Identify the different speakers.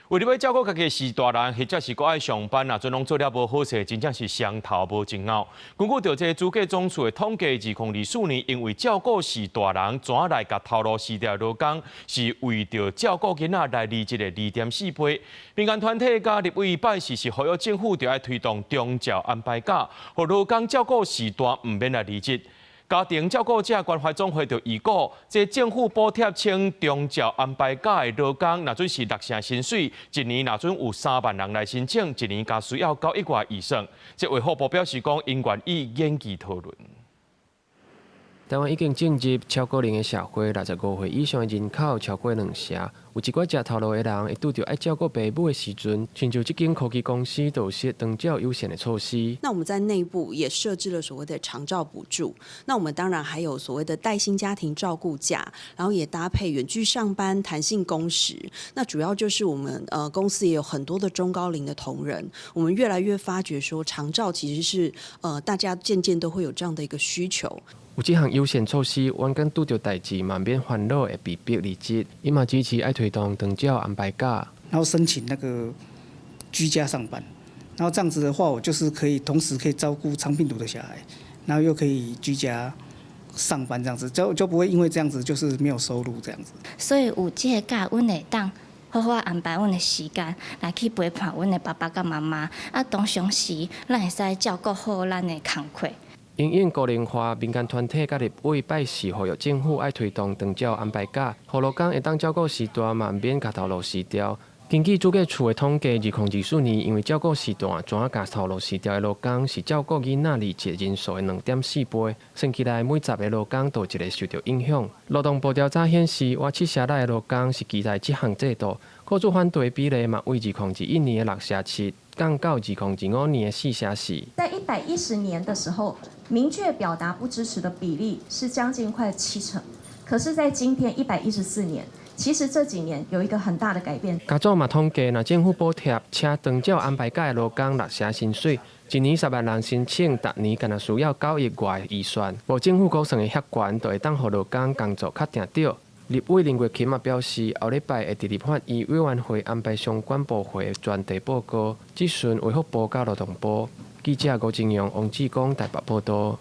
Speaker 1: 為著欲照顧家己序大人，或者是閣愛上班啊，陣攏做了無好勢，真正是雙頭無盡拗。根據著這個主計總處的統計，2024年因為照顧序大人，轉來共頭路辭掉的勞工，是為著照顧囡仔來離職的2.4倍。民間團體佮立委拜四是呼籲政府著愛推動長照安排假，予勞工照顧序大毋免來離職。家庭照顧者關懷總會就預估，這政府補貼請長照安排假的勞工，若準是六成薪水，一年若準有3萬人來申請，一年加需要9億外預算。這衛福部表示講，𪜶願意研究討論。
Speaker 2: 台灣已經進入超高齡的社會，65歲以上的人口超過兩成，有一寡食頭路的人會拄著愛照顧爸母的時陣，親像這間科技公司就設長照友善的措施。
Speaker 3: 那我們在內部也設置了所謂的長照補助，那我們當然還有所謂的帶薪家庭照顧假，然後也搭配遠距上班、彈性工時。那主要就是我們公司也有很多的中高齡的同仁，我們越來越發覺說長照其實是大家漸漸都會有這樣的一個需求。
Speaker 2: 有這項友善措施，員工拄著代誌嘛毋免煩惱會被逼離職。伊嘛支持愛推動長照安排假，
Speaker 4: 然後申請那個居家上班，然後這樣子的話，我就是可以同時可以照顧腸病毒的小孩，然後又可以居家上班，這樣子就不會因為這樣子就是沒有收入這樣子。
Speaker 5: 所以有這個假，阮會當好好安排阮的時間來去陪伴阮的爸爸佮媽媽。啊，同時咱會使照顧好咱的工課。
Speaker 2: 因應高齡化，民間團體佮立委拜四呼籲政府愛推動長照安排假，予勞工會當照顧序大嘛，毋免共頭路辭掉。根據主計處的統計，2024年因為照顧序大，轉共頭路辭掉的勞工是照顧囡仔離職人數的2.4倍，算起來每十個勞工就一個受著影響。勞動部調查顯示，逾七成的勞工是期待這項制度，雇主反對比例嘛，為2021年的6成7降到2025年的4成4。
Speaker 6: 在110年的時候，明確表達不支持的比例是將近快7成，可是，在今天114年，其實這幾年有一個很大的改變。
Speaker 2: 加總嘛統計，若政府補貼請長照安排假的勞工六成薪水，一年10萬人申請，逐年干焦需要9億外預算。無政府估算的遐懸，就會當予勞工工作較定著。立委林月琴嘛表示，後禮拜會佇立法院委員會安排相關部會的專題報告，諮詢衛福部佮勞動部。記者吳金陽、王志剛台北報道。